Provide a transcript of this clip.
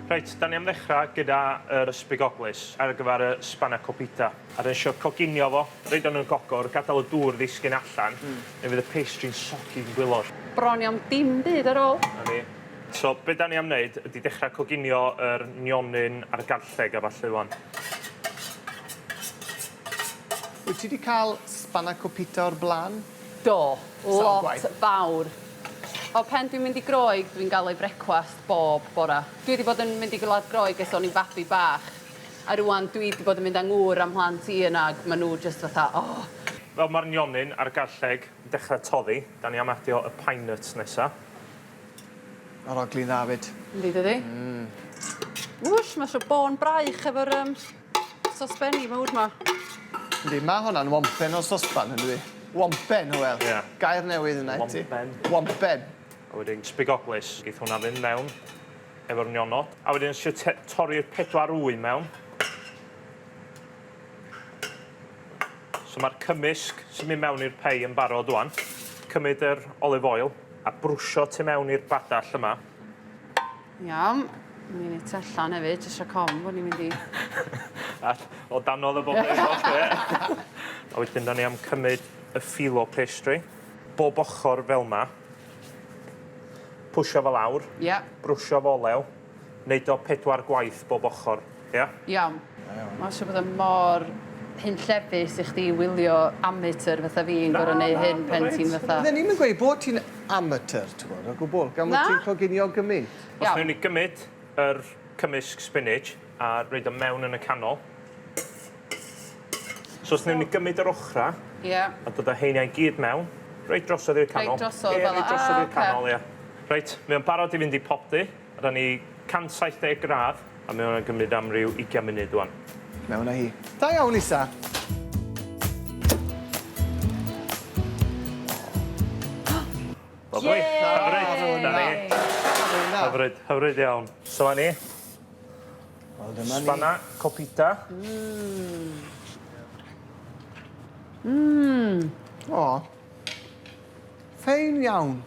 Reit, da ni am ddechrau gyda yr ysbigoglys ar gyfer y spanakopita. A da ni isio coginio fo, roid o yn y gogor, gadael y dŵr ddisgyn allan, mm. neu fydd y pastry'n soggy yn gwilod. Bron iawn dim byd ar ôl. Na ni. So, be da ni am wneud ydy dechrau coginio yr nionyn a'r garlleg a ballu ŵan. Wyt ti 'di cael spanakopita o'r blaen? Do, lot fawr. O pen dwi'n mynd i Groeg dwi'n gael ei brecwast bob bora. Dwi 'di bod yn mynd i Gwlad Groeg ers o'n i'n fabi bach a rŵan dwi 'di bod yn mynd â ngŵr a mhlant i yna ag ma' nhw jyst fatha oh! Fel ma'r nionyn a'r garlleg yn dechra toddi, 'dan ni am adio y pine nuts nesa. Arogli'n dda 'fyd. Yndi dydi? Mm. Wwsh ma' isio bôn braich efo'r yym sosbenni mowr 'ma. Yndi ma' honna'n wompen o sosban yndydi? Wompen Hywel. Ie. Gair newydd yna i ti. Wompen. Wompen. A wedyn sbigoglys, geith hwnna fynd mewn efo'r nionod. A wedyn isio te- torri'r pedwar wy mewn. So ma'r cymysg sy'n mynd mewn i'r pei yn barod ŵan. Cymryd yr olive oil a brwsio tu mewn i'r badell yma. Iawn. Mi'n ei allan hefyd, jyst rhac ofn bod ni'n mynd i... A o danodd y bob dim oll ie. A wedyn 'dan ni am cymryd y phyllo pastry, bob ochor fel 'ma. Pwsio fo lawr. Ia. Brwsio fo olew. Neud o pedwar gwaith bob ochor. Ia? Iawn. Mae siŵr bod o mor hunllefus i chdi wylio amateur fatha fi yn gor'o' neu' hyn pen ti'n fatha... Fydden i'm yn gweud bod ti'n amateur t'mod o gwbwl gan fod ti'n coginio gymint. Os newn ni gymyd yr cymysg spinach a roid o mewn yn y canol. So os newn ni gymyd yr ochra... Ie. A dod â heina i gyd mewn, reit drosodd i'r canol. Reit drosodd fel 'a. Ie reit drosodd i'r canol ie. Reit, mae o'n barod i fynd i popty. Ry'n ni 170 gradd a mae hwnna'n gymryd am ryw ugian munud ŵan. Mewn â hi. Da iawn Lisa. Lovely. Hyfryd. 'Na ni. Hyfryd, hyfryd iawn. So 'na ni. Wel dyma ni. Spanna copita. Mmm. Mmm. O. Ffein iawn.